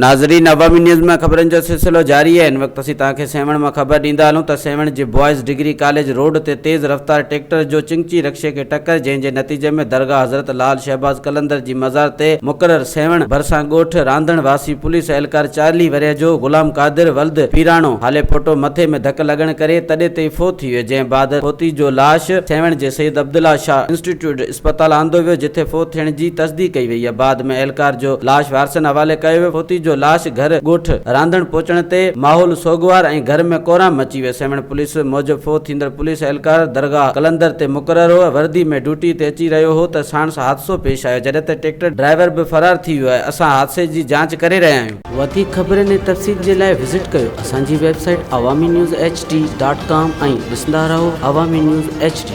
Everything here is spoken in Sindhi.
ناظرين عوامي نيوز ۾ خبرن جو سلسلو جاري آهي هن وقت اسين توهان کي سيوهڻ مان خبر ڏيندا هلون ته سيوهڻ جي بوائز ڊگري ڪاليج روڊ تي تيز رفتار ٽيڪٽر جو چنگچي رڪشي کي ٽڪر جنهن جي نتيجي ۾ درگاهه حضرت لعل شهباز قلندر جي مزار تي مقرر سيوهڻ ڀرسان ڳوٺ رانڌڻ واسي پوليس اهلڪار چاليهه ورهيه جو غلام قادر ولد پيراڻو هاليپوٽو مٿي ۾ ڌڪ لڳڻ ڪري تڏي تي ئي فوت ٿي ويو جنهن بعد فوتي جو لاش سيوهڻ جي سيد عبدالله شاهه انسٽيٽيوٽ اسپتال آندو ويو جتي فوت ٿيڻ جي تصديق ڪئي وئي بعد ۾ اهلڪار جو لاش وارثن حوالي ڪيو ويو فوتي جو لاش گهر ڳوٺ رانڌڻ پهچڻ تي ماحول سوڳوار ۽ گهر ۾ ڪهرام مچي ويو سيوهڻ پوليس موجب فوت ٿيندڙ پوليس اهلڪار درگاهه قلندر تي مقرر هو وردي ۾ ڊيوٽي تي اچي رهيو هو ته ساڻس حادثو پيش آيو جڏهن ته ٽريڪٽر ڊرائيور به فرار ٿي ويو آهي اسان حادثي جي جاچ ڪري رهيا آهيون. وڌيڪ خبرن ۽ تفصيل جي لاء وزٽ ڪيو اسان جي website Awami news H D dot com ۽ ڏسندا رهو عوامي نيوز ايڇ ڊي.